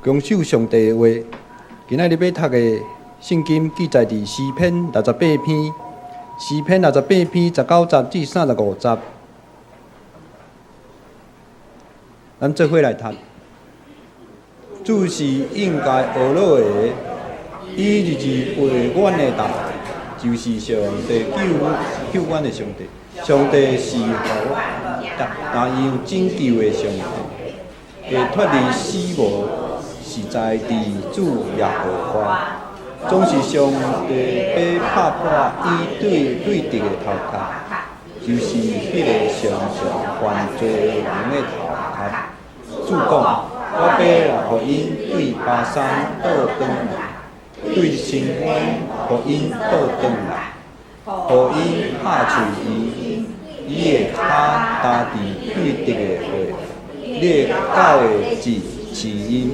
恭守上帝的話。今仔日欲讀的聖經記載佇詩篇六十八篇，詩篇六十八篇19節至35節。咱做伙來讀。主是應該呵咾的，伊日日陪阮的搭，就是上帝救救阮的上帝。上帝是予那樣拯救的上帝，會脫離死亡，是在佇主耶和華，總是上帝欲拍破伊對對敵的頭殼，就是彼个常常犯罪的人的頭殼。主講：我欲來予𪜶對巴珊倒轉來，對深淵予𪜶倒轉來，予𪜶拍碎伊，伊的跤踏佇對敵的血，你的狗會食飼𪜶。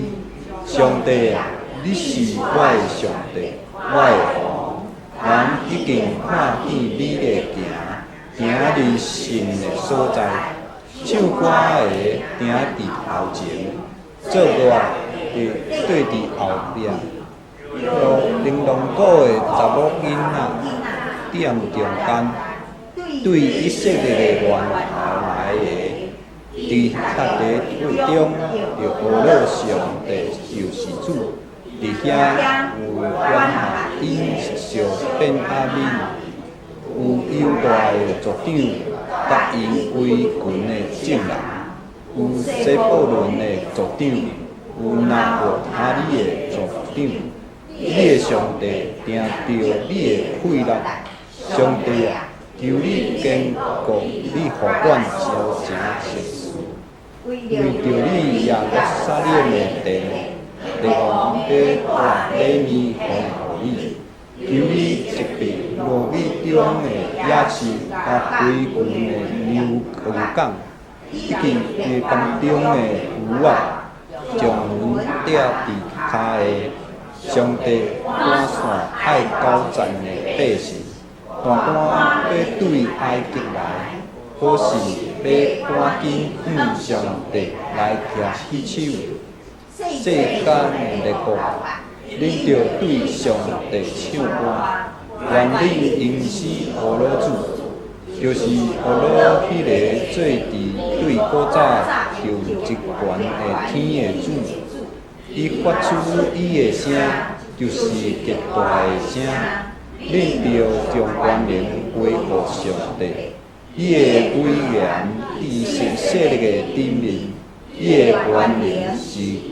上帝啊，你是我的上帝，我的王，人已經看見你的行，行佇神的所在，唱歌的定佇頭前，作樂的綴佇後壁，琳琅鼓的查某囡仔踮中間，對以色列的源頭來的，佇大家中著呵咾上帝就是主，佇遐有管轄𪜶小便雅憫，有猶大的族長，佮𪜶圍群的眾人，有西布倫的族長，有拿弗他利的族長。你的上帝定著你的氣力，上帝啊，求你堅固你予阮做成實事，為著你耶路撒冷的殿，列王欲帶禮物奉予你。求你責備落雨中的野獸，佮飛群的牛牛犅，以及魚缸中的魚仔，將阮綴佇跤下。上帝趕散愛交戰的百姓，大官欲對埃及來，好是欲趕緊向上帝來徛起手。世間列國，恁著對上帝唱歌，願恁雄獅呵咾主，就是呵咾彼个坐佇對古早就執權的天的主。伊發出伊的聲，就是極大的聲，恁著將光榮歸予上帝。伊的威嚴佇以色列的頂面，伊的權能是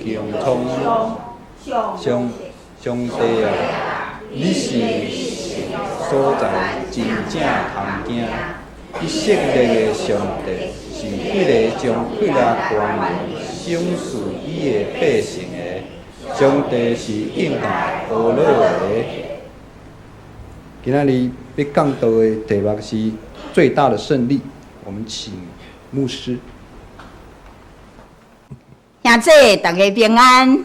強壯。上上帝啊，你是所在真正通驚。以色列的上帝是彼个將氣力權能賞賜伊的百姓的。上帝是應該呵咾的。今仔日欲講道的題目是最大的勝利。我們請牧師。兄弟，大家平安。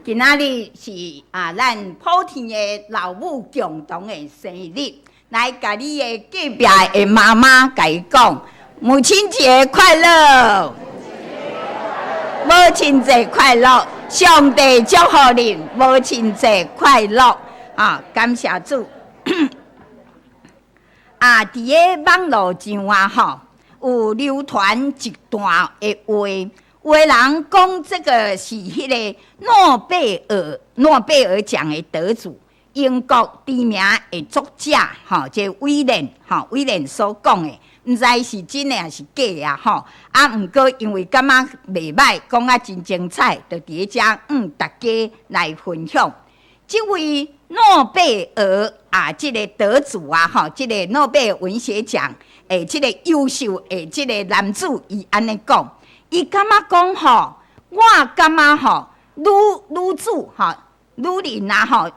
今仔日是啊，咱普天的老母共同的生日，來共你的隔壁的媽媽共伊講，母親節快樂，母親節快樂，上帝祝福恁，母親節快樂啊！感謝主。啊，佇个網路上啊，吼，有流傳一段的話。有的人講這個是彼个諾貝爾獎的得主，英國知名的作者，吼，這威廉，吼，威廉所講的，毋知是真的抑是假的啊，吼。啊，毋過因為感覺袂䆀，講啊真精彩，就佇咧遮向大家來分享。這位諾貝爾啊，這个得主啊，吼，這个諾貝爾文學獎的這个優秀的這个男子，伊按呢講。伊感覺講吼，我感覺吼，女女子吼，女人啊吼，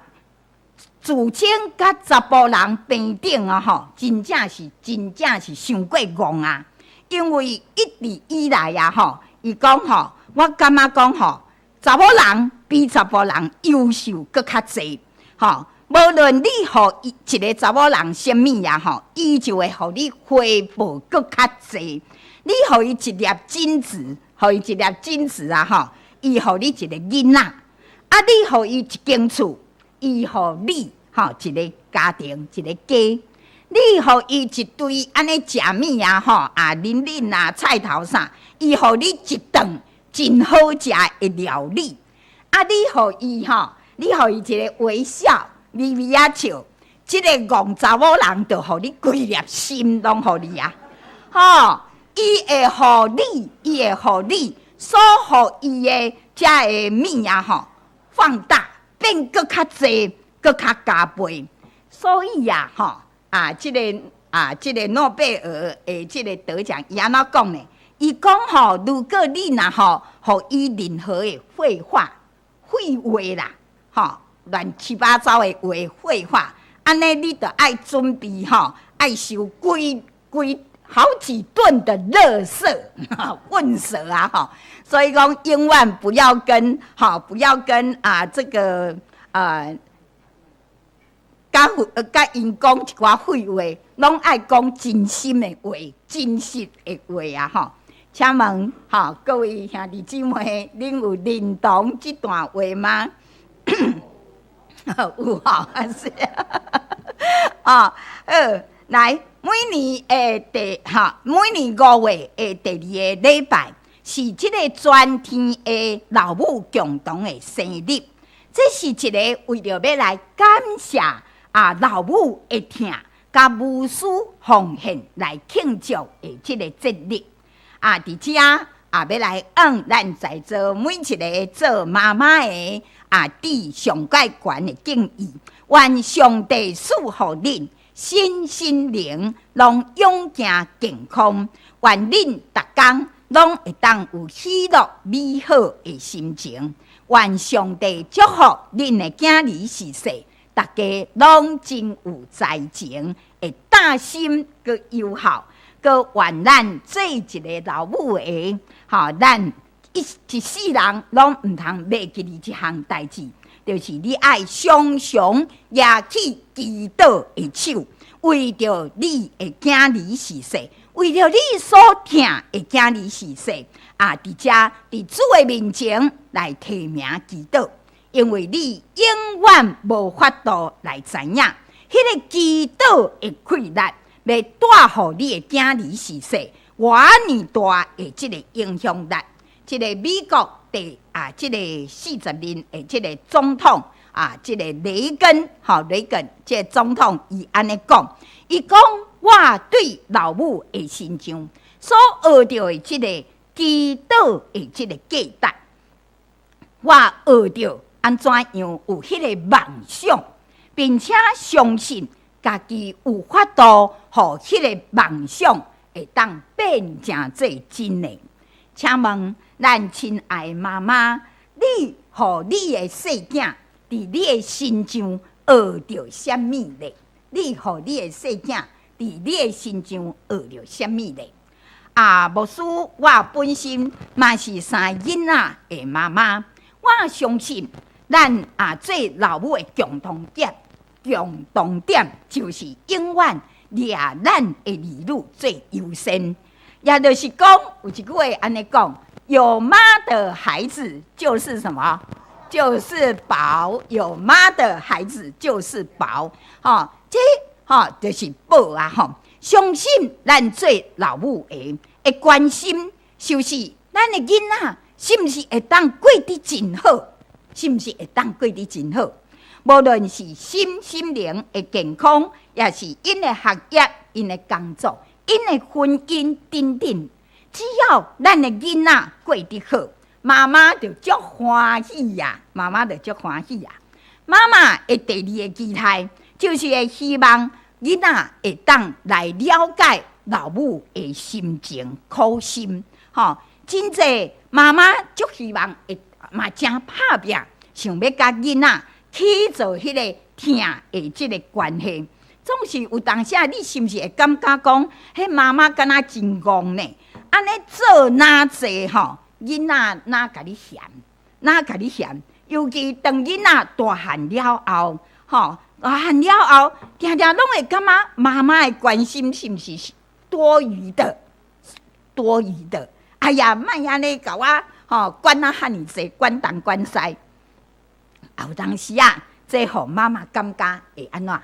自稱佮查埔人平等啊吼，真正是傷過戇啊！因為一直以來啊吼，伊講吼，我感覺講吼，查某人比查埔人優秀閣較濟吼。無論你予伊一个查某人啥物啊吼，伊就會予你回報閣較濟。你予伊一粒種子，予伊一粒種子啊吼，伊予你一个囡仔；啊，你予伊一間厝，伊予你吼一個家庭，一個家。你予伊一堆按呢食物啊，吼啊，啉啉啊，菜頭啥，伊予你一頓真好食的料理。啊，你予伊吼，你予伊一個微笑，微微仔笑，這個戇查某人就予你規粒心攏予你啊！吼，伊會予你，伊會予你所予伊的這个物啊，吼，放大變閣較濟，閣較加倍。所以啊，吼。啊，這個啊，這個諾貝爾的這個得獎，伊按怎講呢？伊講吼，如果你若吼，予伊任何的廢話、廢話啦，吼，亂七八糟的話、廢話，按呢你著愛準備吼，愛收幾幾好幾噸的垃圾、糞屎啊！吼，所以講永遠不要跟，吼，不要跟啊這個啊。佮𪜶講一寡廢話，攏愛講真心的話、真實的話啊！吼，請問吼，各位兄弟姊妹，恁有認同這段話嗎？有吼，是啊，好，來，每年的第哈，每年5月的第二個禮拜是這個全天的老母共同的生日，這是一個為著欲來感謝啊，老母的疼，佮無私奉獻來慶祝的這個節日。啊，佇遮啊，欲來向咱在座每一個做媽媽的啊，致上蓋懸的敬意。願上帝賜予恁身心靈攏勇健健康，願恁逐工攏會當有喜樂美好的心情。願上帝祝福恁的囝兒序細，逐家攏真有才情，會貼心閣友好，閣願咱做一个老母的，吼，咱一一世人攏毋通袂記得這項代誌，就是你愛常常舉起祈禱的手，為著你的囝兒序細，為著你所疼的囝兒序細，啊，佇遮佇主的面前來提名祈禱。因為你永遠無法度來知影，彼個祈禱的氣力，欲帶予你的囝兒序細，偌爾大的這個影響力。這個美國第啊，這個40任的這個總統啊，這個雷根，吼，雷根這個總統伊按呢講，伊講我對老母的身上所學著的這個祈禱的這個價值，我學著按怎樣有彼個夢想，並且相信家己有法度，予彼個夢想會當變成做真的。請問咱親愛媽媽，你予你的細囝佇你的身上學著啥物咧？你予你的細囝佇你的身上學著啥物咧？啊，牧師，我本身嘛是三个囡仔的媽媽，我相信咱啊做老母的共同點，共同點就是永遠掠咱的兒女做優先。也就是講，有一句話按呢講：有媽的孩子就是什麼？就是寶。有媽的孩子就是寶。吼，這吼就是寶啊！吼，相信咱做老母的會關心，就是咱的囡仔是毋是會當過得真好？是毋是會當過得真好？無論是身心靈的健康，抑是𪜶的學業、𪜶的工作、𪜶的婚姻等等，只要咱的囡仔過得好，媽媽就足歡喜呀！媽媽就足歡喜呀！媽媽的第二个期待，就是會希望囡仔會當來了解老母的心情苦心。吼，真濟媽媽足希望會嘛誠拍拚，想欲佮囡仔去做彼个疼的這个關係。總是有當時，你是毋是會感覺講，彼媽媽敢若真戇呢？按呢做若濟吼，囡仔哪共你嫌？哪共你嫌？尤其當囡仔大漢了後，吼，大漢了後，定定攏會感覺媽媽的關心是毋是多餘的？多餘的。哎呀，莫按呢共我，吼，管啊遐爾濟，管東管西，啊有當時啊，這予媽媽感覺會按怎？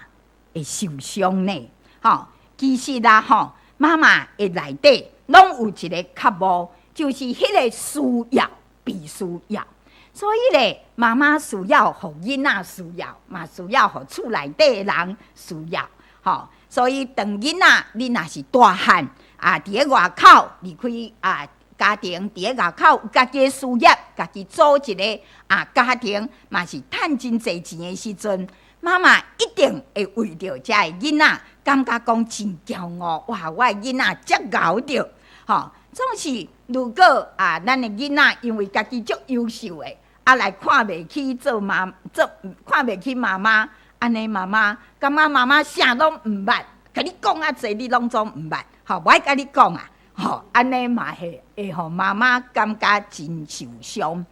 會受傷呢？吼，其實啦，吼，媽媽的內底攏有一个渴慕，就是彼个需要，被需要。所以咧，媽媽需要予囡仔需要，嘛需要予厝內底的人需要，吼。所以當囡仔，你若是大漢啊，佇咧外口離開啊家庭，佇咧外口有家己的事業，家己組一个啊家庭，嘛是趁真濟錢的時陣，媽媽一定會為著遮个囡仔，感覺講真驕傲。哇！我的囡仔遮𠢕著，吼。總是如果啊，咱的囡仔因為家己足優秀的，啊來看袂起做媽做看袂起媽媽，按呢媽媽感覺媽媽啥攏毋捌，共你講啊濟，你攏總毋捌，吼，無愛共你講啊，吼，按呢嘛會會予媽媽感覺真受傷。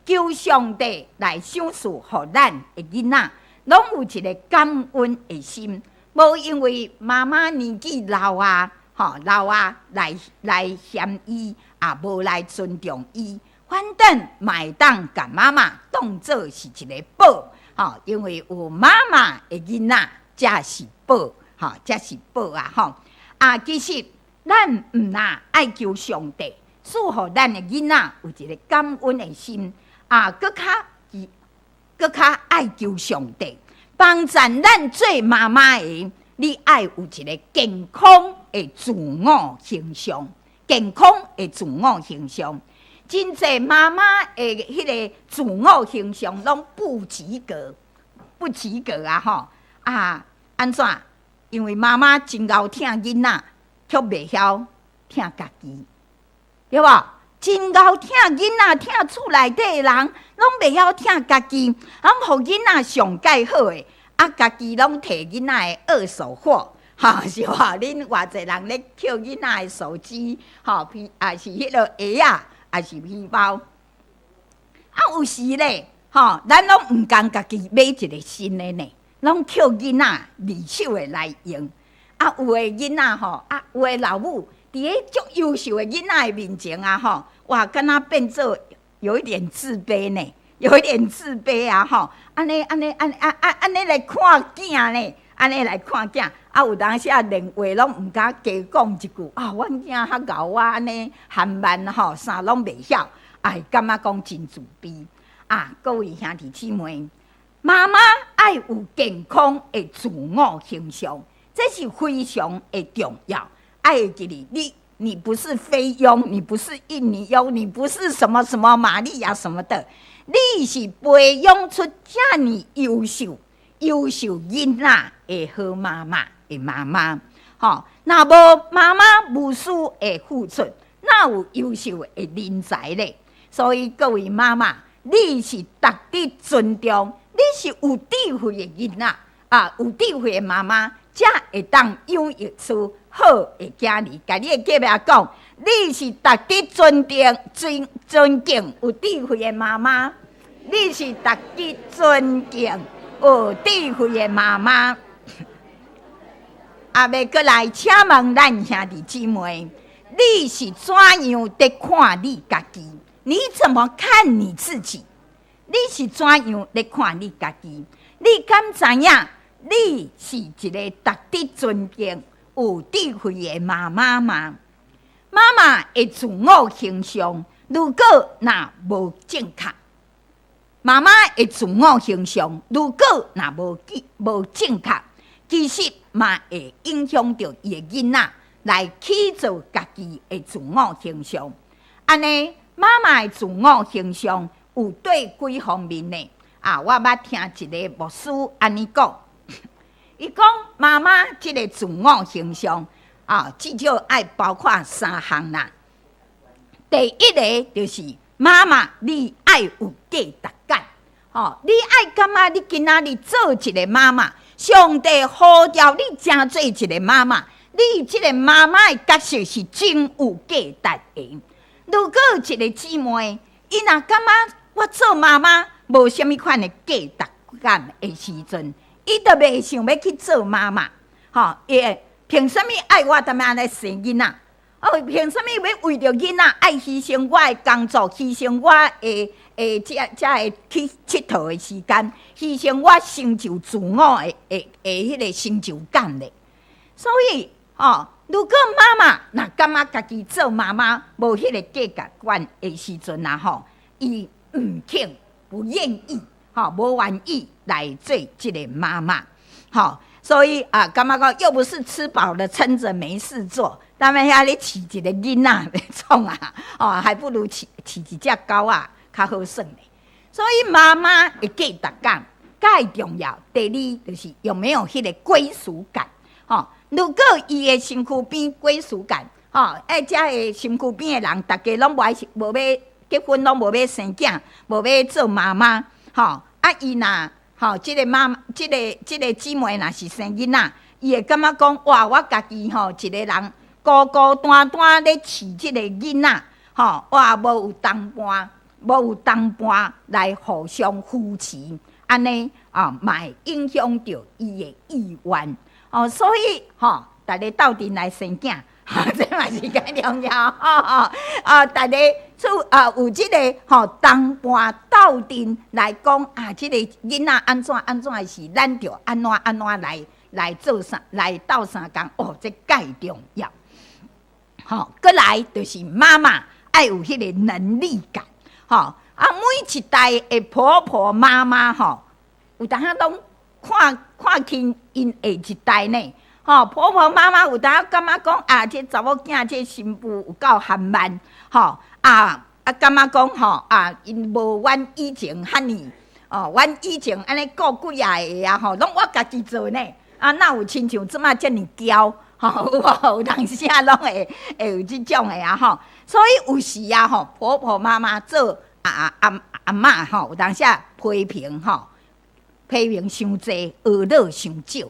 求上帝來賞賜予咱的囡仔，攏有一个感恩的心，無因為媽媽年紀老啊，吼老啊來來嫌伊，啊無來尊重伊，反正嘛會當共媽媽當做是一个寶，吼，因為有媽媽的囡仔才是寶，吼，才是寶啊，吼！啊，其實咱毋但愛求上帝賜予咱的囡仔有一个感恩的心，啊，閣較閣較愛求上帝幫助咱做媽媽的，你愛有一个健康的自我形象，健康的自我形象。真濟媽媽的彼个自我形象攏不及格，不及格啊！吼啊，按怎？因為媽媽真𠢕疼囡仔，卻袂曉疼家己，對無？真𠢕疼囡仔，疼厝內底的人，攏袂曉疼家己，攏予囡仔上蓋好的，啊，家己攏提囡仔的二手貨，吼，是無？恁偌濟人咧抾囡仔的手機，吼，皮，抑是彼个鞋仔，抑是皮包。啊，有時咧，吼，咱攏毋甘家己買一个新的呢，攏抾囡仔二手的來用。啊，有的囡仔吼，啊，有的老母佇咧足優秀的囡仔的面前啊，吼，哇，敢若變做有一點自卑呢，有一點自卑啊，吼，按呢按呢按按按按呢來看囝呢，按呢來看囝，啊，有當時啊，連話攏毋敢加講一句，啊，阮囝較𠢕啊，按呢含慢吼，啥攏袂曉，哎，感覺講真自卑。啊，各位兄弟姊妹，媽媽愛有健康的自我形象，這是非常的重要。愛會記得，你不是菲傭，你不是印尼傭，你不是什麼什麼瑪利亞什麼的，你是培養出遮爾優秀、優秀囡仔的好媽媽的媽媽。吼，若無媽媽無私的付出，哪有優秀的人才咧？所以各位媽媽，你是值得尊重，你是有智慧的囡仔啊，有智慧的媽媽，才會當養育出好的囝兒。共你的隔壁講，你是值得尊重、尊尊敬有智慧的媽媽，你是值得尊敬有智慧的媽媽。啊，欲閣來請問咱兄弟姊妹，你是怎樣佇看你家己？你怎麼看你自己？你是怎樣咧看你家己？你敢知影？你是一个值得尊敬、有智慧的媽媽嗎？媽媽的自我形象，如果若無正確，媽媽的自我形象，如果若無無正確，其實嘛會影響著伊的囡仔來去做家己的自我形象。按呢，媽媽的自我形象有對幾方面呢？啊，我捌聽一个牧師按呢講，伊講媽媽這个自我形象啊，至少愛包括三項啦。第一个就是媽媽，你愛有價值感，吼，你愛感覺你今仔日做一个媽媽，上帝呼召你成做一个媽媽，你這个媽媽的角色是真有價值的。如果一个姊妹，伊若感覺我做媽媽無啥物款的價值感的時陣，伊就袂想欲去做媽媽，吼，伊會憑啥物愛我踮遐按呢生囡仔？哦，憑啥物欲為著囡仔愛犧牲我的工作，犧牲我的的這這个去𨑨迌的時間，犧牲我成就自我的的的彼个成就感咧？所以，哦，如果媽媽若感覺家己做媽媽無彼个價值觀的時陣啊，吼，伊毋肯，不願意，吼，無願意來做這个媽媽，吼。所以啊，感覺講又不是吃飽了撐著沒事做，他們遐咧飼一个囡仔咧創啊，哦，還不如飼飼一隻狗仔較好耍咧。所以媽媽的價值感蓋重要。第二就是有沒有彼个歸屬感，吼。如果伊的身軀邊歸屬感，吼，欸，遮的身軀邊的人，逐家攏無愛無欲結婚，攏無欲生囝，無欲做媽媽，吼，啊，伊若吼，這个媽，這个這个姊妹若是生囡仔，伊會感覺講，哇，我家己吼一個人孤孤單單咧飼這个囡仔，吼，哇，無有同伴，無有同伴來互相扶持，按呢啊，嘛會影響著伊的意願，哦，所以吼，逐家鬥陣來生囝，這嘛是較重要，吼，啊，逐家厝啊有這个吼同伴鬥陣來講啊，這个囡仔按怎按怎的時，咱就按怎按怎來來做啥，來鬥相共，哦，這蓋重要。吼，閣來就是媽媽愛有彼个能力感，吼啊，每一代的婆婆媽媽吼，有當仔攏看看輕𪜶下一代呢。吼，婆婆媽媽有當感覺講啊，這查某囝這新婦有夠含慢，吼啊啊，感覺講吼啊，𪜶無阮以前遐爾，哦，阮以前按呢顧幾仔个啊，吼，攏我家己做呢，啊，哪有親像這馬遮爾嬌，吼，有無？有當時啊，攏會會有這種的啊，吼，所以有時啊，吼，婆婆媽媽做阿阿阿嬤吼，有當時啊批評吼，批評傷濟，學咾傷少。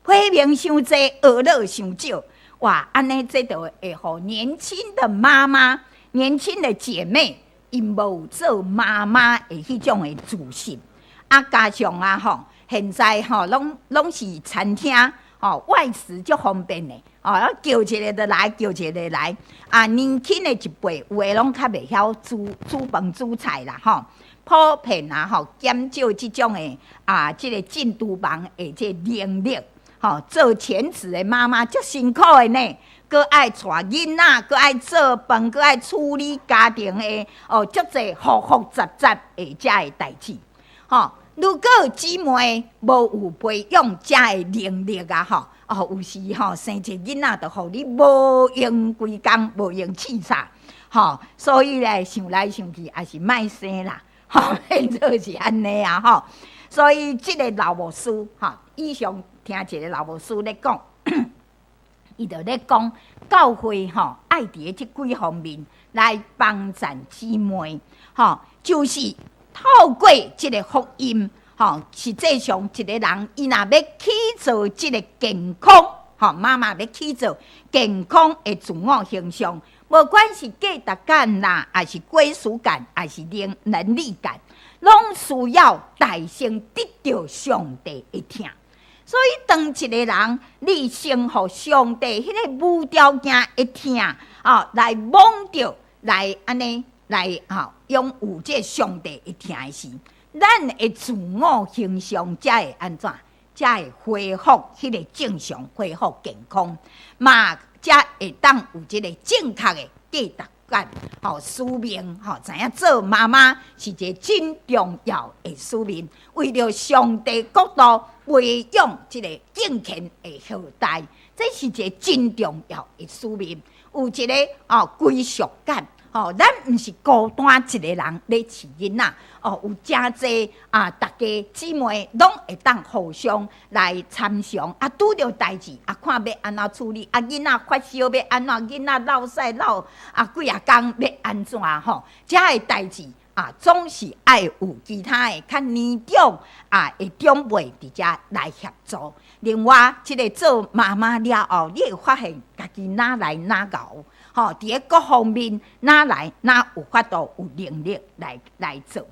批評傷濟，學咾傷少，哇！按呢，這就會予年輕的媽媽、年輕的姐妹，𪜶無有做媽媽的彼種的自信。啊，加上啊，吼，現在吼，攏攏是餐廳，吼，外食足方便的，哦，叫一个就來，叫一个來。啊，年輕的一輩有的攏較袂曉煮煮飯煮菜啦，吼。普遍啊，吼，減少這種的啊，這个進廚房的這能力。吼，做全職的媽媽足辛苦的呢，閣愛帶囡仔，閣愛做飯，閣愛處理家庭的哦，足濟複複雜雜的遮的代誌。吼，如果姊妹無有培養遮的能力啊，吼，哦，有時吼生一個囡仔，就予你無閒規工，無閒試炒，吼，所以咧想來想去，也是莫生啦，吼，變做是按呢啊，吼，所以這个老牧師，吼，以上。聽一个老牧師咧講，伊就咧講教會吼愛佇咧這幾方面來幫贊姊妹，吼，就是透過這个福音，吼，實際上一個人伊若欲起造這个健康，吼，媽媽欲起造健康的自我形象，無管是價值感啦，抑是歸屬感，抑是能能力感，攏需要大先得著上帝的疼。所以，當一个人你先予上帝彼个無條件的疼，哦，來摸著，來按呢來吼，擁有這上帝的疼的時，咱的自我形象才會按怎？才會恢復彼个正常，恢復健康，嘛才會當有這个正確的價值觀，吼，使命，吼，知影做媽媽是一个真重要的使命，為著上帝國度培養這个敬虔的後代，這是一个真重要的使命。有一个哦歸屬感，吼，咱毋是孤單一个人咧飼囡仔，哦，有誠濟啊，逐家姊妹攏會當互相來參詳，啊，拄著代誌啊，看欲按怎處理，啊，囡仔發燒欲按怎，囡仔落屎落啊幾仔工欲按怎吼，遮的代誌啊，總是愛有其他的較年長啊的長輩佇遮來協助。另外，這个做媽媽了後，你會發現家己哪來哪𠢕，吼，佇咧各方面哪來哪有法度有能力來來做。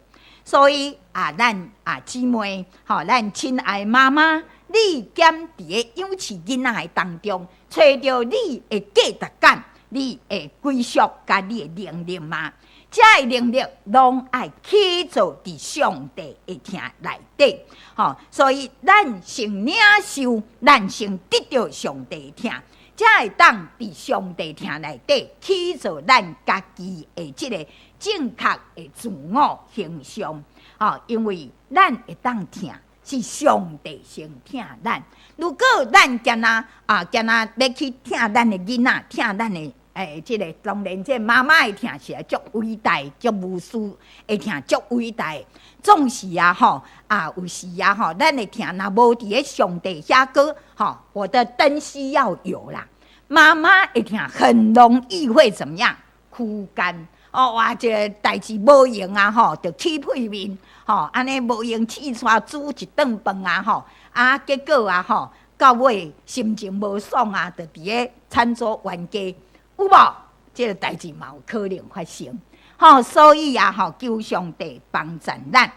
所以啊，咱啊姊妹，吼，咱親愛媽媽，你兼佇咧養飼囡仔的當中，揣著你的價值感，你的歸屬佮你的能力嗎？這个能力攏愛起造佇上帝的疼內底，吼！所以咱先領受，咱先得著上帝的疼，才會當佇上帝疼內底起造咱家己的這个正確的自我形象，吼！因為咱會當疼，是上帝先疼咱。如果咱干焦啊，干焦欲去疼咱的囡仔，疼咱的。欸，這个當然，這媽媽的疼是足偉大、足無私的疼，足偉大。總是啊，吼啊，有時啊，吼，咱的疼若無佇咧上帝遐閣，吼，我的燈需要油啦。媽媽的疼很容易會怎麼樣？枯乾哦，哇！這个代誌無閒啊，吼，就起屁面，吼，按呢無閒試菜煮一頓飯啊，吼，啊，結果啊，吼，到尾心情無爽啊，就佇咧餐桌冤家。有無？這个代誌嘛有可能發生，吼，所以啊，吼，求上帝幫助咱，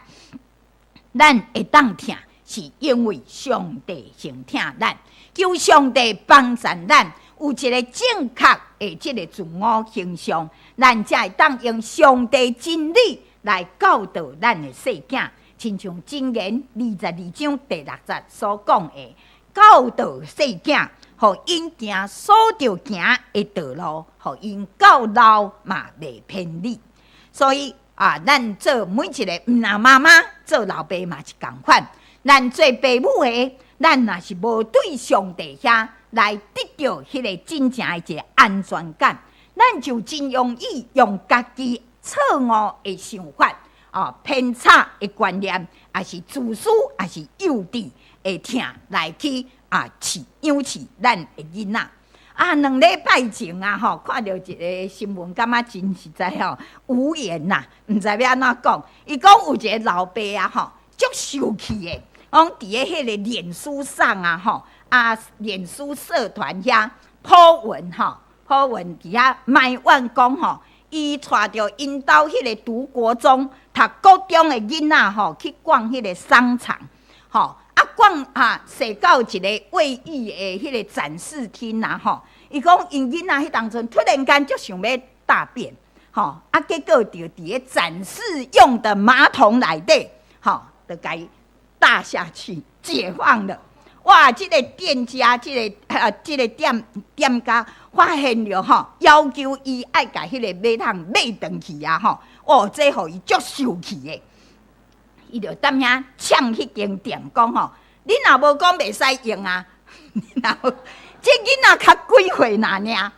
咱會當疼，是因為上帝先疼咱。求上帝幫助咱，有一个正確的這个自我形象，咱才會當用上帝真理來教導咱的細囝，親像箴言22章第6節所講的，教導細囝。予𪜶行所著行的道路，予𪜶到老嘛袂偏離。所以啊，咱做每一个毋但媽媽，做老爸嘛是仝款。咱做爸母的，咱若是無對上帝遐來得著彼个真正的一个安全感，咱就真容易用家己錯誤的想法、啊偏差的觀念，抑是自私，抑是幼稚的疼來去。啊，飼養飼咱的囡仔啊，兩禮拜前啊，吼，看著一个新聞，感覺真實在吼無言呐，毋知欲按怎講。伊講有一个老爸啊，吼，足受氣的，講佇咧彼個臉書上啊，吼，啊，臉書社團遐 po 文吼，po 文佇遐埋怨講吼，伊帶著𪜶兜彼个讀國中、讀國中的囡仔吼去逛彼个商場，吼。啊，逛啊，踅到一个衛浴的彼个展示廳啊，吼，伊講𪜶囡仔彼當陣突然間就想欲大便，吼，啊，結果就佇咧展示用的馬桶內底，吼，就共伊大下去，解放了。哇！這个店家，這个啊，這个店家發現著吼，要求伊愛共彼个馬桶抹轉去啊，吼，哦，這予伊足受氣的。伊就踮遐嗆彼間店講吼，你若無講袂使用啊，你若無，這囡仔較幾歲爾爾，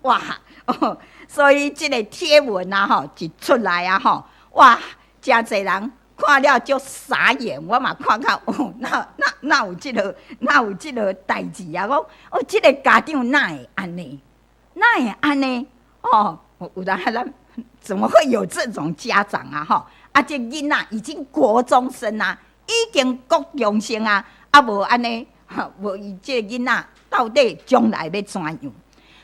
哇！所以這个貼文啊吼一出來啊吼，哇！誠濟人看了足傻眼，我嘛看較哦，哪有這个代誌啊？講哦，這个家長哪會按呢？哪會按呢？哦，有當咱怎麼會有這種家長啊？吼！啊，這囡仔已經國中生啊，已經國中生啊，啊無按呢，無伊這個囡仔到底將來欲怎樣？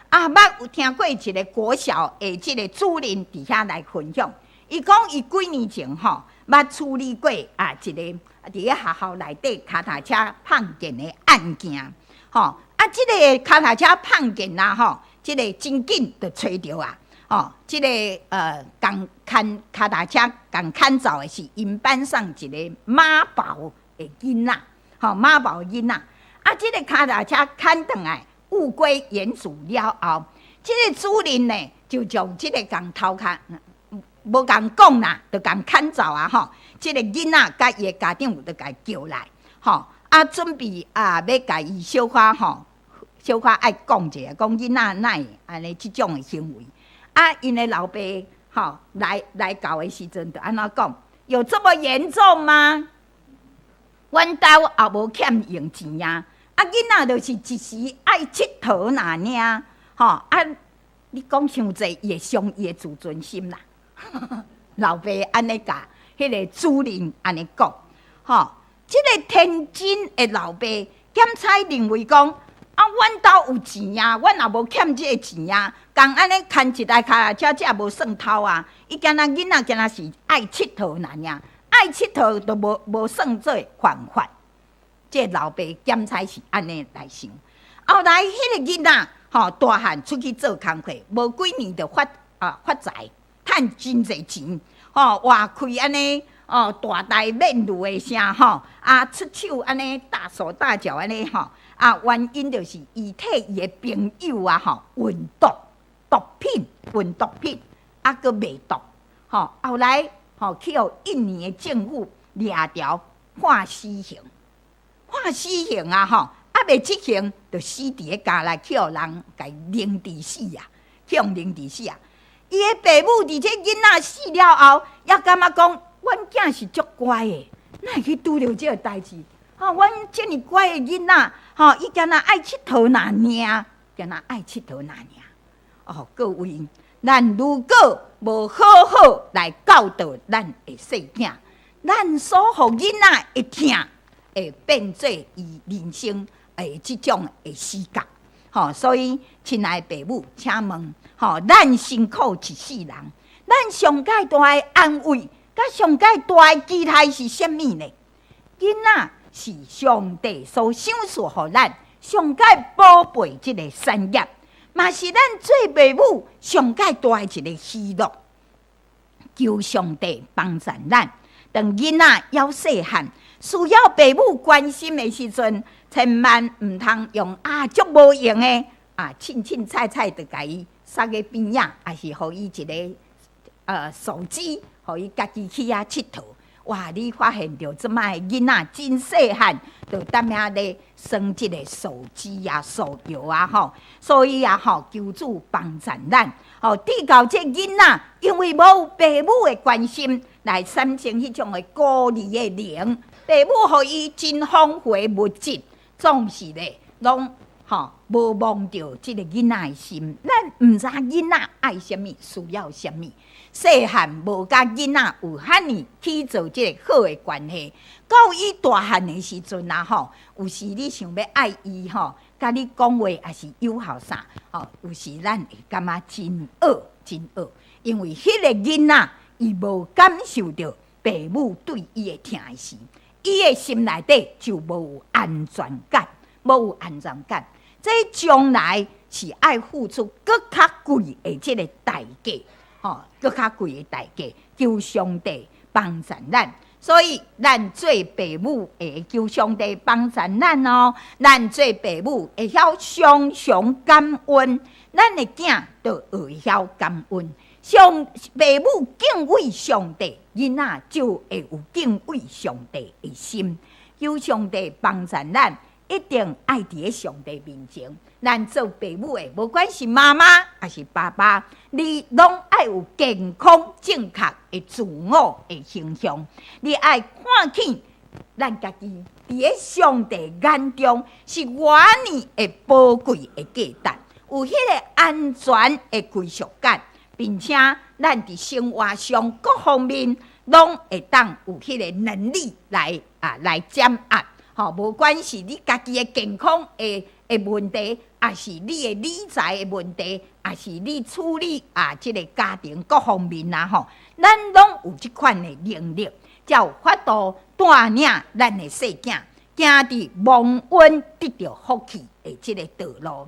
啊，捌有聽過一个國小的這个主任佇遐來分享，伊講伊幾年前吼，捌處理過啊一个佇咧學校內底跤踏車碰見的案件，吼啊，這个跤踏車碰見啊吼，這个真緊就揣著啊。哦，這个共牽跤踏車共牽走的是𪜶班上一个媽寶的囡仔，吼媽寶的囡仔。啊，這个跤踏車牽轉來，物歸原主了後，這个主任呢就將這个共偷較無共講啦，就共牽走啊！吼，這个囡仔佮伊的家長就共叫來，吼啊，準備啊欲共伊小可吼，小可愛講一下，講囡仔哪會按呢這種的行為。啊，𪜶的老爸吼來到的時陣，就按怎講？有這麼嚴重嗎？阮兜也無欠用錢啊！啊，囡仔就是一時愛𨑨迌爾爾，吼啊！你講傷濟，伊會傷伊的自尊心啦。老爸按呢共彼个主任按呢講，吼，這个天真的老爸檢采認為講。啊，阮兜有錢啊，阮也無欠這个錢啊，共按呢牽一台跤踏車，這也無算偷啊。伊敢若囡仔，敢若是愛𨑨迌爾爾，愛𨑨迌都無算做犯法。這老爸檢采是按呢來想。後來彼个囡仔，吼，大漢出去做工課，無幾年就發財，趁真濟錢，吼，哇開按呢，哦，大台免路的聲，吼，啊出手按呢大手大腳按呢，吼，啊原因就是伊替伊的朋友啊，吼，運毒毒品，運毒品，啊閣賣毒，吼，後來吼去予印尼的政府掠著判死刑，判死刑啊，吼，啊未執行，就死佇咧監內，去予人共凌遲死啊，去予凌遲死啊！伊的爸母佇這囡仔死了後，猶感覺講，阮囝是足乖的，哪會去拄著這個代誌？吼，阮遮爾乖的囡仔，吼，伊敢若愛𨑨迌爾爾，敢若愛𨑨迌爾爾。哦，各位，咱如果無好好來教導咱的細囝，咱所予囡仔的疼，會變做伊人生的這種的死角。吼，所以，親愛的爸母，請問，吼，咱辛苦一世人，咱上蓋大的安慰，佮上蓋大的期待是啥物呢？囡仔是上帝所賞賜予咱上蓋寶貝這個產業，嘛是咱做爸母上蓋大的一个喜樂。求上帝幫助咱，當囡仔猶細漢，需要爸母關心的時陣，千萬毋通用啊足無用的啊，凊凊彩彩就共伊塞咧邊仔，抑是予伊一个手機，予伊家己去遐𨑨迌。哇！你發現著這擺囡仔真細漢，就踮遐咧耍這个手機啊、手遊啊吼。所以啊吼，求主幫助咱，吼，直到這囡仔因為無爸母的關心，來產生彼種的孤兒的靈，爸母予伊真豐富的物質，總是咧攏吼無摸著這个囡仔的心。咱毋知囡仔愛啥物，需要啥物。細漢無佮囡仔有遐爾去做這个好的關係，到伊大漢的時陣啊吼，有時你想欲愛伊吼，佮你講話抑是友好啥吼，有時咱會感覺真惡真惡，因為彼个囡仔伊無感受著爸母對伊的疼時，伊的心內底就無安全感，無有安全感，這將來是愛付出閣較貴的這个代價。吼，閣較貴的代價，求上帝幫助咱。所以，咱做爸母會求上帝幫助咱哦。咱做爸母會曉常常感恩，咱的囝就會曉感恩。上爸母敬畏上帝，囡仔就會有敬畏上帝的心。求上帝幫助咱，一定愛佇咧上帝面前。咱做爸母的，無管是媽媽抑是爸爸，你攏愛有健康正確的自我的形象。你愛看見咱家己佇咧上帝眼中是偌爾的寶貴的價值，有彼个安全的歸屬感，並且咱佇生活上各方面攏會當有彼个能力來掌握。吼，無管是你家己的健康的問題，抑是你的理財的問題，抑是你處理啊這个家庭各方面啊吼，咱攏有這款的能力，才有法度帶領咱的細囝，行佇蒙恩得著福氣的這个道路。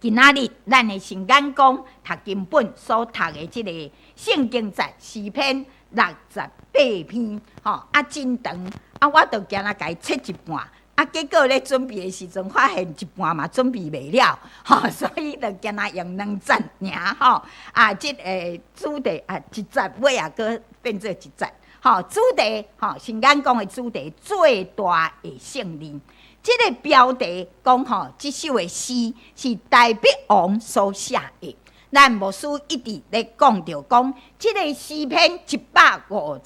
今仔日咱的聖眼光讀經本所讀的這个聖經節詩篇68篇，吼啊真長，啊我就今仔共伊切一半，啊結果咧準備的時陣發現一半嘛準備袂了，吼，所以就今仔用兩節爾，吼，啊這个主題啊一節尾啊閣變做一節，吼，主題吼聖眼光的主題最大的勝利。這个標題講吼，這首的詩是大衛王所寫的。咱牧師一直咧講著講，這个詩篇150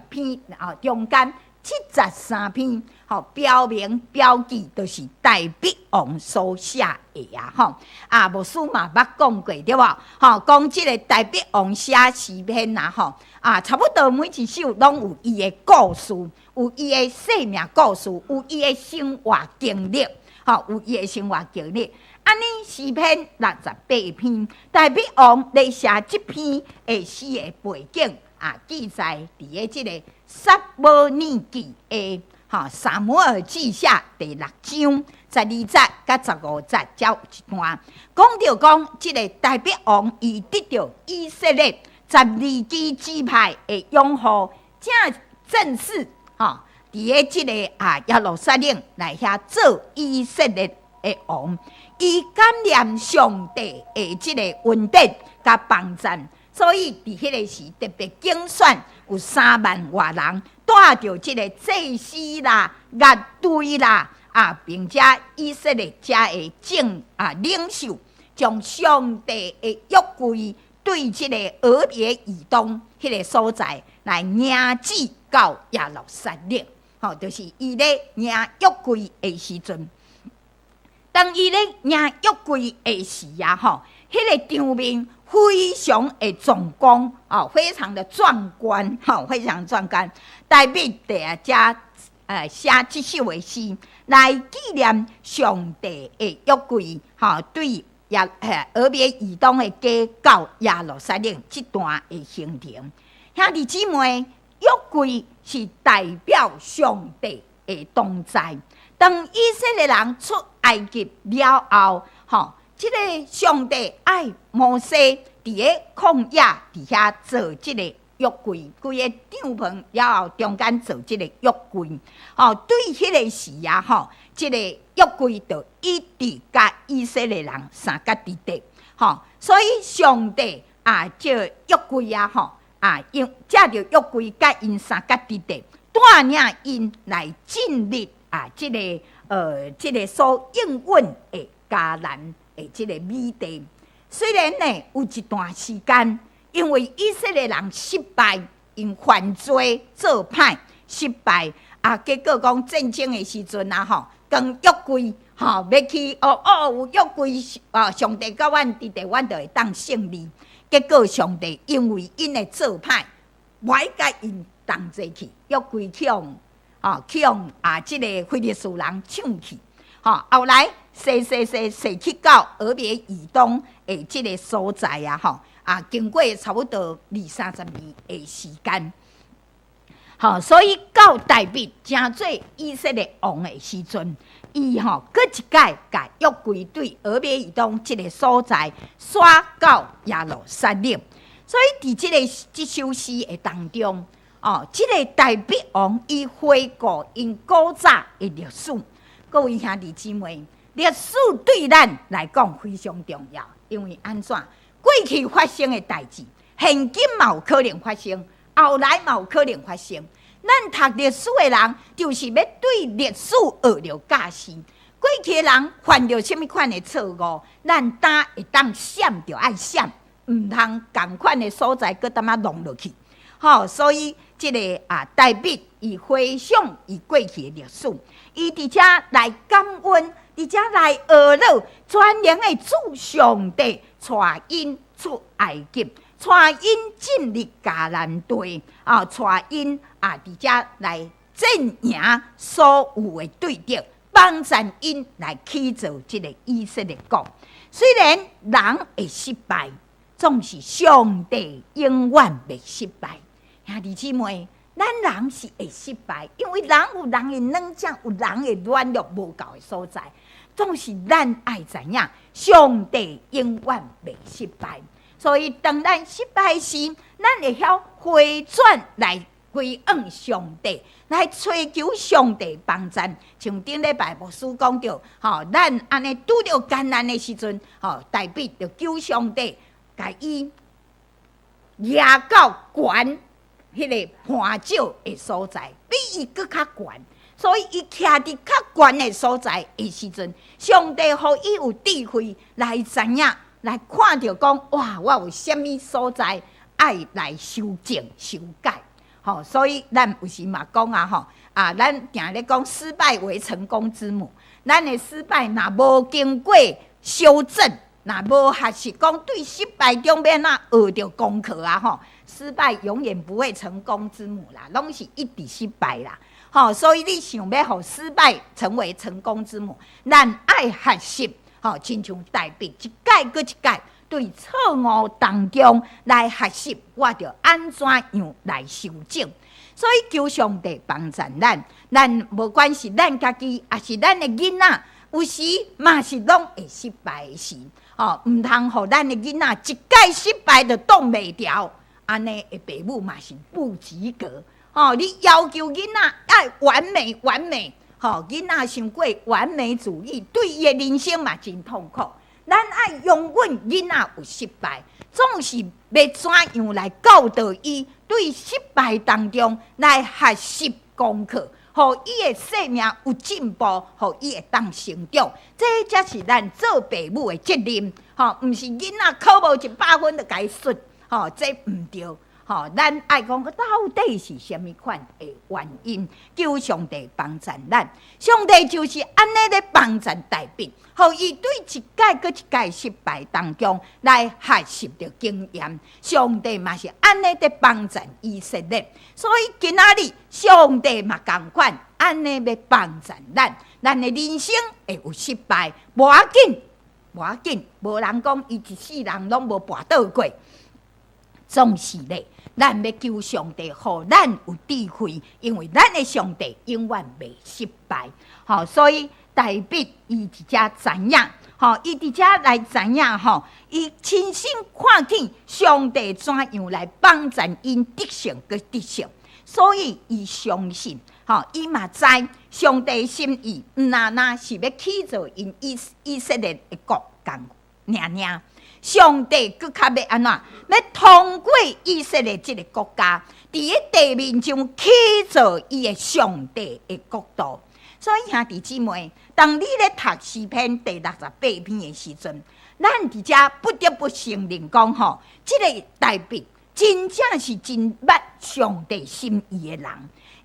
篇啊，中間73篇，吼，標明標記都是大衛王所寫的啊，吼。啊，牧師嘛捌講過對無？吼，講這个大衛王寫詩篇啊，吼，啊，差不多每一首攏有伊的故事，有伊的生命故事，有伊的生活經歷，吼，有伊的生活經歷。按呢詩篇68篇，大衛王咧寫這篇的詩的背景啊，記載佇咧這个撒母耳記的吼，撒母耳記下第六章12節佮15節，遮有一段講著講，這个大衛王伊得著以色列十二支支派的擁護，正正式吼，佇咧這个耶路撒冷來遐做以色列的王。伊感念上帝的這个恩典佮幫贊，所以佇彼个時特別揀選有3萬外人，帶著這个祭司啦、樂隊啦，並且以色列遮的眾領袖，將上帝的約櫃對這个俄別以東彼个所在來迎接到耶路撒冷。吼，就是伊咧迎約櫃的時陣。當伊咧迎約櫃的時啊，吼，彼个場面非常的壯觀，哦，非常的壯觀，吼，非常壯觀。大衛佇遮寫這首的詩來紀念上帝的約櫃，吼，對俄別以東的家到耶路撒冷這段的行程。兄弟姊妹，約櫃是代表上帝的同在。當以色列人出埃及了後，吼，這个上帝愛摩西佇个曠野佇遐做這个約櫃，規个帳篷了後中間做這個約櫃，吼，對彼个時啊，吼，這个約櫃就一直佮以色列人相佮佇咧，吼，所以上帝這約櫃啊，吼，用藉著約櫃佮𪜶相佮佇咧，帶領𪜶來進入這个所應允的迦南的這个美地。雖然呢，有一段時間，因為以色列人失敗，𪜶犯罪做歹失敗，結果講戰爭的時陣啊，吼，當約櫃吼欲去哦哦有約櫃啊，上帝佮阮佇咧，阮就會當勝利。結果上帝因為𪜶的做歹，無愛共𪜶同齊去，約櫃去予去予這个非利士人搶去，吼，後來踅踅踅踅去到俄別以東的這个所在啊，吼，經過差不多二三十年的時間，吼，所以到大衛成做以色列王的時陣，伊吼閣一擺共約櫃對俄別以東這个所在徙到耶路撒冷，所以佇這个這首詩的當中，哦，這个大衛王伊回顧𪜶古早的歷史，各位兄弟姊妹，歷史對咱來講非常重要，因為按怎過去發生的代誌，現今嘛有可能發生，後來嘛有可能發生。咱讀歷史的人，就是欲對歷史學著教訓。過去的人犯著啥物款的錯誤，咱今會當閃就愛閃，毋通仝款的所在閣淡仔弄落去。吼，所以這个大衛伊回想伊過去的歷史，伊佇遮來感恩，佇遮來學了全能的主上帝帶𪜶出埃及，帶𪜶進入迦南地，帶𪜶佇遮來戰贏所有的對敵，幫贊𪜶來起造這个以色列國。雖然人會失敗，總是上帝永遠袂失敗。兄弟姊妹，咱人是會失敗，因為人有人的軟弱，有人的軟弱無夠的所在。總是咱愛知影，上帝永遠袂失敗。所以當咱失敗時，咱會曉回轉來歸向上帝，來揣求上帝幫贊。像頂禮拜牧師講著，吼，咱按呢拄著艱難的時陣，吼，大衛就求上帝，共伊掠到懸彼个磐石的所在，比伊閣較懸，所以伊徛佇較懸的所在的時陣，上帝予伊有智慧來知影，來看著講，哇，我有啥物所在愛來修正、修改。吼，所以咱有時嘛講啊，吼，咱定咧講失敗為成功之母。咱的失敗若無經過修正，若無學習講對失敗中欲按怎學著功課啊，吼，失敗永遠不會成功之母啦，攏是一直失敗啦，吼，所以你想欲予失敗成為成功之母，咱愛學習，吼，親像大衛一擺閣一擺對錯誤當中來學習，我著按怎樣來修正。所以求上帝幫贊咱，咱無管是咱家己，抑是咱的囡仔，有時嘛是攏會失敗的時，吼，毋通予咱的囡仔一擺失敗就擋袂牢，按呢的爸母嘛是不及格。吼，你要求囡仔愛完美完美，吼，囡仔傷過完美主義，對伊的人生嘛真痛苦。咱愛容忍囡仔有失敗，總是欲怎樣來教導伊，對失敗當中來學習功課，予伊的生命有進步，予伊會當成長。這才是咱做爸母的責任，吼，毋是囡仔考無100分就共伊媠，吼，這毋對。吼，咱愛講到底是啥物款的原因？求上帝幫贊咱，上帝就是按呢咧幫贊大衛，予伊對一擺閣一擺失敗當中來學習著經驗。上帝嘛是按呢咧幫贊以色列，所以今仔日上帝嘛仝款按呢欲幫贊咱，咱的人生會有失敗，無要緊，無要緊，無人講伊一世人攏無跋倒過。總是咧，咱欲求上帝，予咱有智慧，因為咱的上帝永遠袂失敗。吼，所以大衛伊佇遮知影，吼，伊佇遮來知影，吼，伊親身看見上帝怎樣來幫贊𪜶得勝閣得勝，所以伊相信，吼，伊嘛知上帝心意，毋但若是欲起造𪜶以色列的國仝爾爾。上帝閣較欲按怎？欲通過以色列這个國家，佇咧地面上起造伊的上帝的國度。所以兄弟姊妹，當你咧讀詩篇第68篇的時陣，咱佇遮不得不承認講吼，這个大衛真正是真捌上帝心意的人。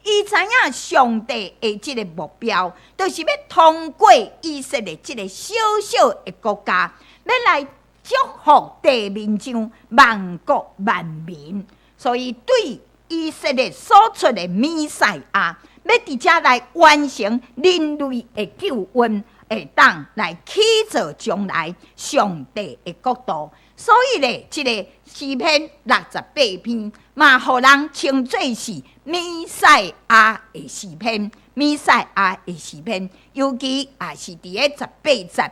伊知影上帝的這个目標，就是欲通過以色列這个小小的國家，欲來祝福地面上萬國萬民，所以對以色列所出的彌賽亞，欲佇遮來完成人類的救恩，會當來起造將來上帝的國度。所以咧，這个詩篇六十八篇嘛，予人稱做是彌賽亞的詩篇，彌賽亞的詩篇，尤其也是佇咧十八節。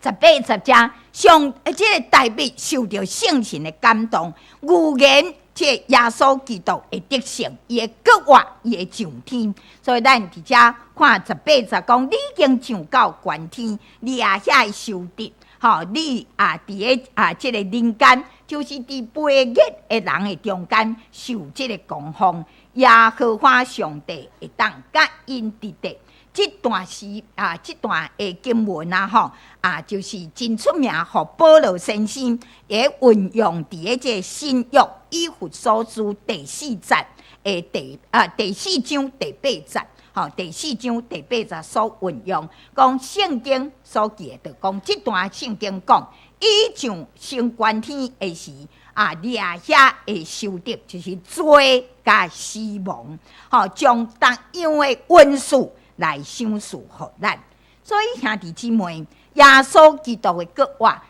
十八節遮，上這个大衛受著聖神的感動，預言這个耶穌基督會得勝，伊會復活，伊會上天。所以咱佇遮看十八節講，你已經上到懸天，掠遐的仇敵，吼，你啊佇咧啊這个人間，就是佇肥熱的人的中間受這个狂風，耶和華上帝會當佮𪜶佇咧。這段詩啊，這段的經文啊，吼啊，就是真出名，予保羅先生會運用佇咧這個新約以弗所書第四節的第啊第四章第八節，吼，第四章第八節所運用，講聖經所記的，就講這段聖經講，伊上升懸天的時啊，掠遐的仇敵，就是罪佮死亡，吼，將逐樣的恩賜來賞賜予咱，所以兄弟姊妹，耶穌基督的復活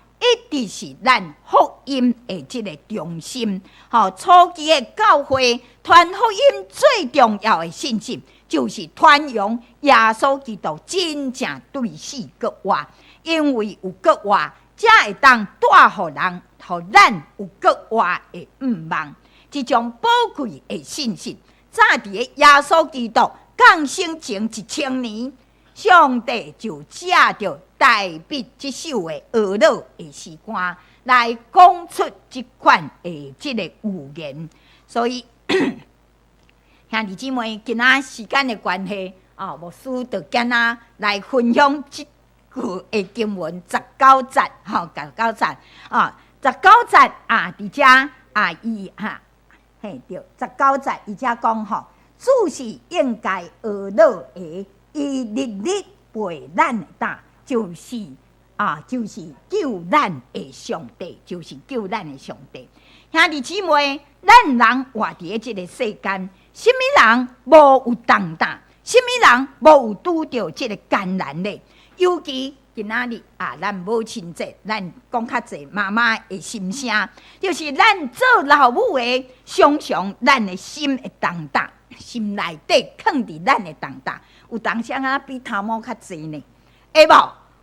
一直是咱福音的這个中心。吼，初期的教會傳福音最重要的信息，就是傳揚耶穌基督真正對死復活。因為有復活，才會當帶予人，予咱有復活的盼望。這種寶貴的信息，早佇咧耶穌基督降生前1000年，上帝就藉著大衛這首的哀樂的詩歌來講出這款的這个預言。所以，兄弟姊妹，今仔時間的關係，哦，牧師就簡單來分享這句的經文十九節，吼，十九節，啊，十九節啊，佇遮啊，伊哈，嘿對，十九節伊遮講吼。主是應該哀樂的，伊日日陪咱的膽，就是啊，就是救咱的上帝，就是救咱的上帝。兄弟姊妹，咱人活佇咧這个世間，啥物人無有重擔？啥物人無有拄著這个艱難咧？尤其今仔日啊，咱母親節，咱講較濟媽媽的心聲，就是咱做老母的，常常咱的心會重擔，心內底囥佇咱的重擔，有當時啊比頭毛較濟呢，會無？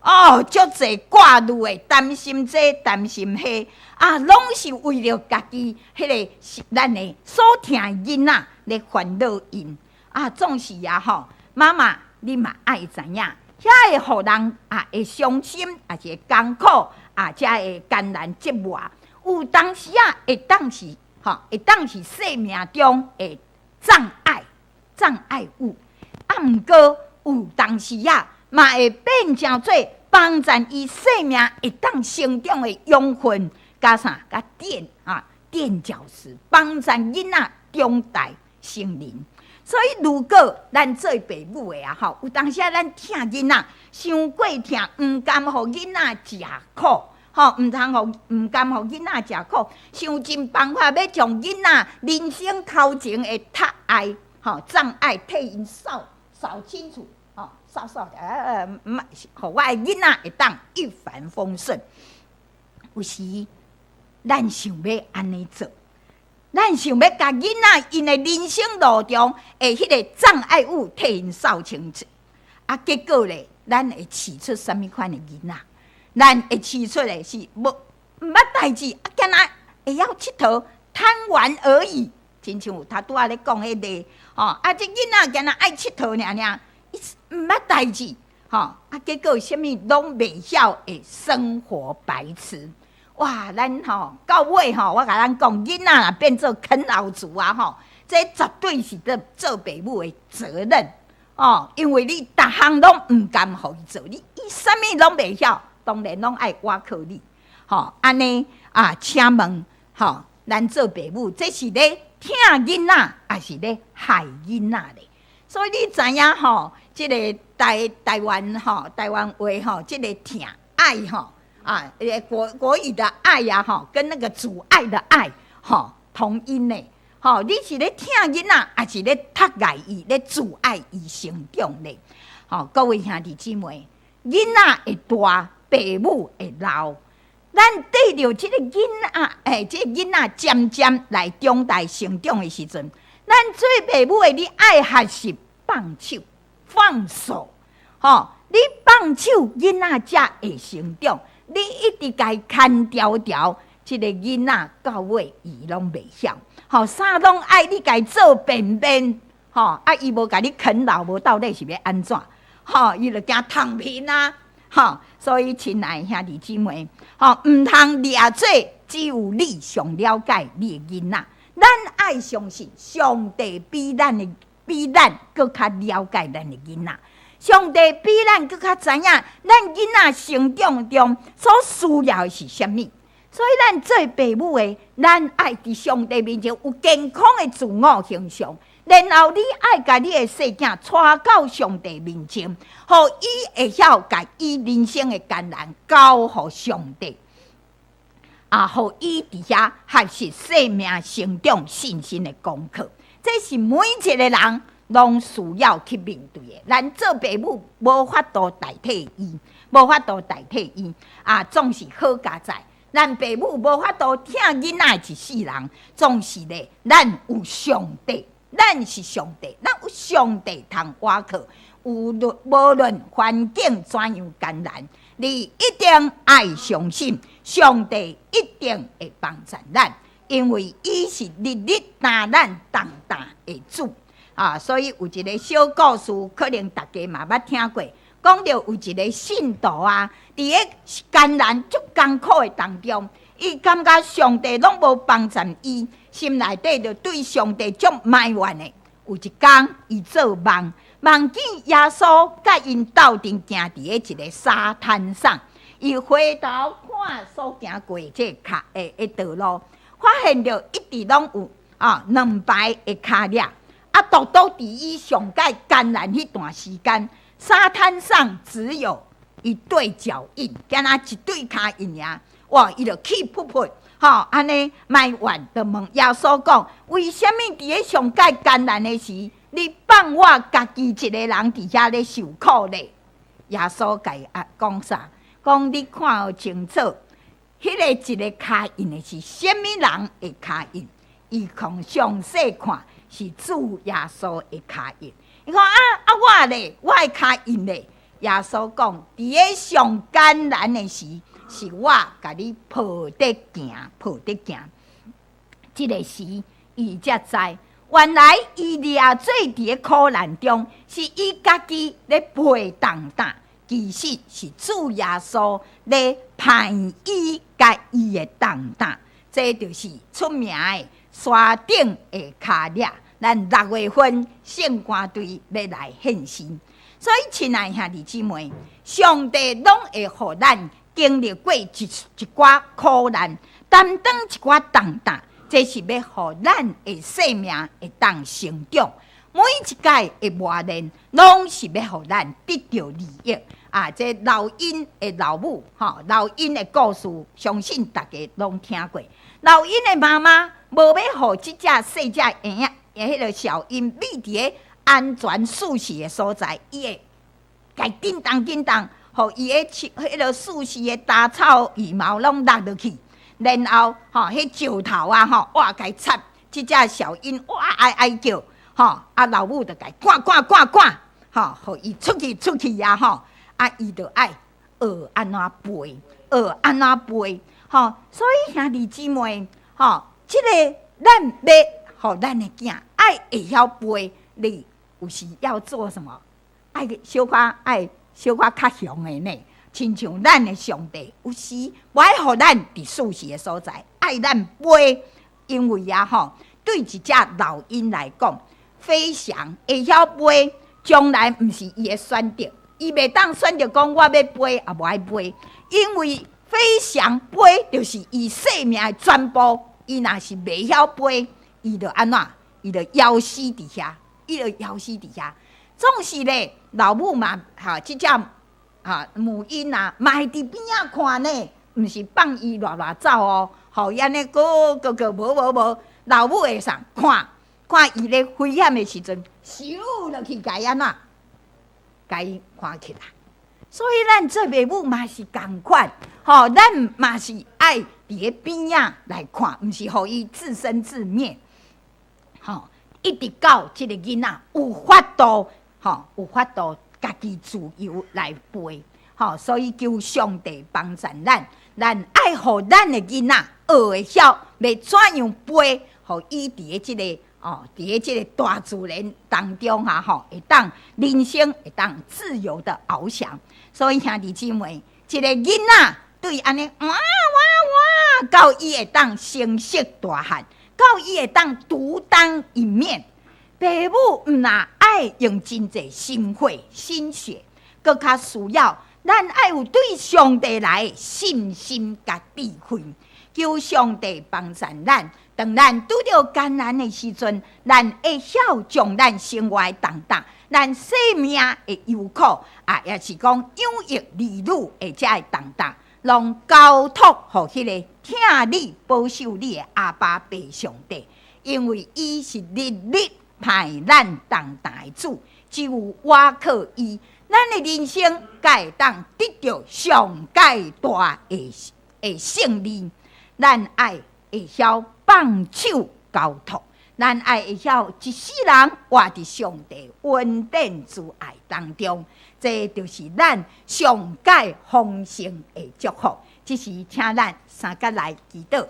哦，足濟掛慮的，擔心這擔心彼，啊，攏是為著家己彼个咱的所疼的囡仔咧煩惱𪜶。啊，總是啊吼，媽媽你嘛愛知影，遐會予人啊會傷心，抑是會艱苦，啊，才會艱難折磨。有當時啊，會當是吼，會當是生命中的障礙，障礙物。啊，毋過有當時啊，嘛會變成做幫助伊生命會當成長的養分，佮啥？佮墊啊，墊腳石，幫助囡仔長大成人。所以，如果咱做爸母的啊，吼，有當時啊，咱疼囡仔，傷過疼，毋甘予囡仔食苦，吼，毋通予，毋甘予囡仔食苦，想盡辦法欲將囡仔人生頭前的窒礙，吼，障礙替𪜶掃掃清楚，吼，掃掃，毋，予我的囡仔會當一帆風順。有時，咱想欲按呢做。咱想欲共囡仔𪜶的人生路中的彼个障礙物替𪜶掃清楚，啊，結果咧，咱會飼出啥物款的囡仔？咱會飼出的是無毋捌代誌，啊，干焦會曉𨑨迌貪玩而已。親像有頭拄仔咧講彼個，吼，啊，這囡仔干焦愛𨑨迌爾爾，伊毋捌代誌，吼，啊，結果啥物攏袂曉的生活白痴。哇！咱吼到尾吼，我共咱講，囡仔若變做啃老族啊吼，這絕對是做做爸母的責任哦，因為你逐項攏毋甘予伊做，你伊啥物攏袂曉，當然攏愛倚靠你。吼，按呢啊，請問吼，咱做爸母，這是咧疼囡仔，抑是咧害囡仔咧？所以你知影吼，這个台台灣吼，台灣話吼，這个疼愛吼。啊，國國語的愛呀，吼，跟那個阻礙的礙，吼，同音呢。吼，你是咧疼囡仔，抑是咧窒礙伊，咧阻礙伊成長咧？吼，各位兄弟姊妹，囡仔會大，爸母會老。咱綴著這個囡仔，欸，這個囡仔漸漸來長大成長的時陣，咱做爸母的，你愛學習放手，放手，吼，你放手，囡仔才會成長。你一直共伊牽牢牢，這个囡仔到尾伊攏袂曉，吼，啥攏愛你共伊做便便，吼，啊，伊無共你啃老，無到底是欲按怎？吼，伊就驚躺平啊，吼，所以親愛兄弟姊妹，吼，毋通掠做只有你上了解你的囡仔，咱愛相信上帝比咱的比咱閣較了解咱的囡仔。上帝比咱閣較知影，咱囡仔成長中所需要的是啥物。所以咱做爸母的，咱愛佇上帝面前有健康的自我形象，然後你愛共你的細囝帶到上帝面前，予伊會曉共伊人生的艱難交予上帝，啊，予伊佇遐學習生命成長信心的功課。這是每一个人攏需要去面對的。咱做爸母無法度代替伊，無法度代替伊。啊，總是好佳哉。咱爸母無法度疼囡仔一世人，總是咧，咱有上帝，咱是上帝，咱有上帝通倚靠。無論無論環境怎樣艱難，你一定愛相信上帝一定會幫助咱，因為伊是日日擔咱重擔的主。啊，所以有一个小故事，可能大家嘛捌聽過，講著有一个信徒啊，佇咧艱難足艱苦的當中，伊感覺上帝攏無幫助伊，心內底就對上帝足埋怨的。有一工，伊做夢，夢見耶穌佮𪜶鬥陣行佇咧一个沙灘上，伊回頭看所行過這个跤的的道路，發現著一直攏有啊兩排的跤跡。啊，獨獨佇伊上蓋艱難彼段時間，沙灘上只有一對腳印，敢若一對跤印爾。哇！伊就氣噗噗，吼，按呢埋怨，就問耶穌講：為啥物佇咧上蓋艱難的時，你放我家己一个人佇遐咧受苦咧？耶穌共伊啊講啥？講你看清楚，彼个一个跤印的是啥物人的跤印？伊講詳細看是主耶穌的跤印。伊講啊啊我咧，我的跤印咧。耶穌講，佇个上艱難的時，是我共你抱得行，抱得行。這个時，伊才知，原來伊掠做佇个苦難中，是伊家己咧背重擔，其實是主耶穌咧派伊共伊的重擔。這就是出名的山頂的跤跡。咱六月份聖歌隊欲來獻身。所以，親愛兄弟姊妹，上帝攏會予咱經歷過一一寡苦難，擔當一寡重擔，這是欲予咱的生命會當成長。每一擺的磨練，攏是欲予咱得著利益。啊，這老鷹的老母，吼，老鷹的故事，相信大家攏聽過。老鷹的媽媽無欲予這隻細隻嬰仔，彼个小鷹覕佇个安全舒適的所在，伊會共震動震動，予伊的彼个舒適的稻草羽毛攏落落去，然後吼，彼石頭啊吼，哇，共插，這隻小鷹哇哀哀叫，吼，啊老母就共趕趕趕趕，吼，予伊出去出去啊吼，啊伊就愛學按怎飛，學按怎飛，吼，所以兄弟姊妹，吼，這个咱欲予咱的囝愛會曉飛，你有時要做什麼？愛小可愛小可較雄的呢，親像咱的上帝，有時無愛予咱佇舒適的所在，愛咱飛，因為啊吼，對一隻老鷹來講，飛翔會曉飛，將來毋是伊的選擇，伊袂當選擇講我欲飛抑無愛飛，因為飛翔飛就是伊生命的全部。伊若是袂曉飛，伊就按怎？伊就枵死佇遐，伊就枵死佇遐。總是咧，老母嘛，哈，這隻哈母鷹啊，嘛會佇邊仔看呢，毋是放伊賴賴走哦，予伊按呢閣閣閣無無無，老母會上看看伊咧危險的時陣，咻落去共伊按怎，共伊看起來。所以咱做爸母嘛是仝款，吼，咱嘛是愛佇咧邊仔來看，毋是予伊自生自滅，吼，一直到這个囡仔有法度，吼，有法度家己自由來飛，吼，所以求上帝幫助咱，咱愛予咱的囡仔學會曉欲怎樣飛，予伊佇咧這个哦，佇咧這個大自然當中啊，吼，會當人生會當自由的翱翔。所以兄弟姊妹，一个囡仔對按呢哇哇哇，到伊會當成熟大漢，到伊會當獨當一面。爸母毋若愛用真濟心血、心血，閣較需要咱愛有對上帝來的信心佮智慧，求上帝幫助咱。當咱拄著艱難的時陣，咱會曉將咱生活的重擔、咱生命的憂苦啊，抑是講養育兒女的這个重擔，攏交託予彼个疼你、保守你的阿爸父上帝，因為伊是日日派咱重擔的主，只有倚靠伊，咱的人生才會當得著上蓋大的的勝利。咱愛會曉放手交託，咱愛會曉一世人活佇上帝恩典慈愛當中，這就是咱上蓋豐盛的祝福。這時，請咱三佮來祈禱。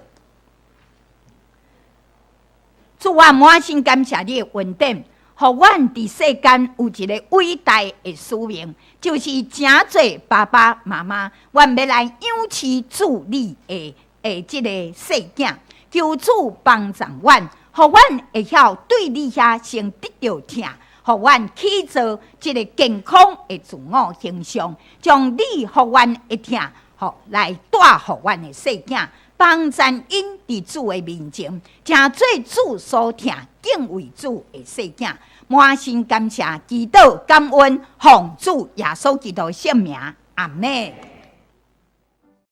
主啊，滿心感謝你的恩典，予阮佇世間有一个偉大的使命，就是成做爸爸媽媽，阮欲來養飼主你的的這个細囝。求主幫助阮，予阮會曉對你遐先得著疼，予阮起造這个健康的自我形象，將你予阮的疼，予來帶予阮的細囝，幫助𪜶佇主的面前，成做主所疼、敬畏主的細囝。滿心感謝，祈禱感恩，奉主耶穌基督聖名，阿們。